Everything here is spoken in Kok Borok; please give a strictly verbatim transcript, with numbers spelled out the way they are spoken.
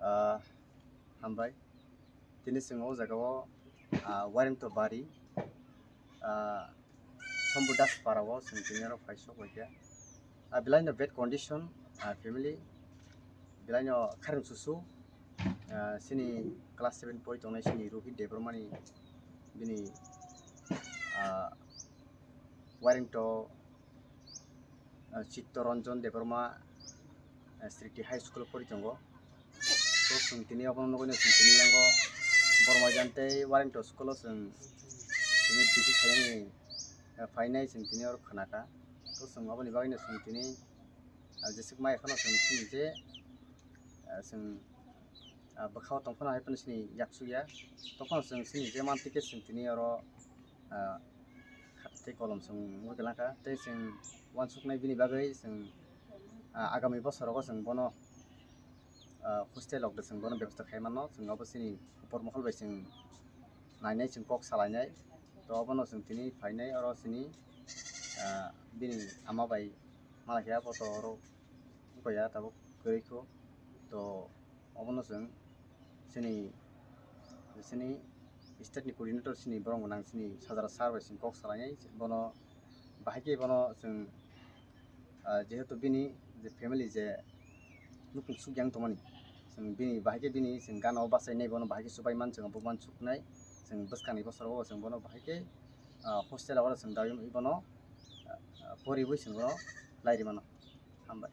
Ah, hambai. Tini chwng o jaga o, ah, Waringto bari, ah, Sombu Das para o chwng tini oro phai sok bai kha. Ah, belai no bad condition, ah, family, belai no kharang susu, ah, chini class seven pori tongnai chini Rohit Debbarma ni bini, ah, Waringto, ah, Chittoranjan Debbarma, ah, Sriti High School o pori tongo. To chwng tini obono nugwi no chwng tini yango Bormajan tei Waringto school o chwng tini bisi khainani, ah, phainai chwng tini oro khwnakha. To chwng oboni bagwi no chwng tini, ah, jeswk ma ekhano chwng chini je, ah, chwng, ah, bwkhao tongphano hai phano chini yaksukya. Tophano chwng chini je mantwi khe chwng tini oro, ah, khat tei kolom chwng nugwi langkha. Tei chwng uansuknai bini bagwi chwng, ah, agami bosorogo chwng bono, ah, hostel rok de chwng bono bebosta khai mano. Chwng obo chini upor mohol bai chwng nainai, chwng kok salainai. To obono chwng tini phainai oro chini, ah, bini ama bai malakhe abo to oro wngkha ya tabuk kwrwi kho. To obono chwng chini, chini state ni coordinator chini borok gwnang chini Sajara sir bai chwng kok salainai, bono bahai khe bono chwng, ah, jehetu bini je family je nukung suk yang tongmani, chwng bini bahai khe bini chwng gana o bachai nai, bono bahai khe chubai man, chwng bo man suknai, chwng bwskangni bosoro o chwng bono bahai khe, ah, hostel o chwng dawi bono, ah, poriwi chwng bono lai ri mano. Hambai.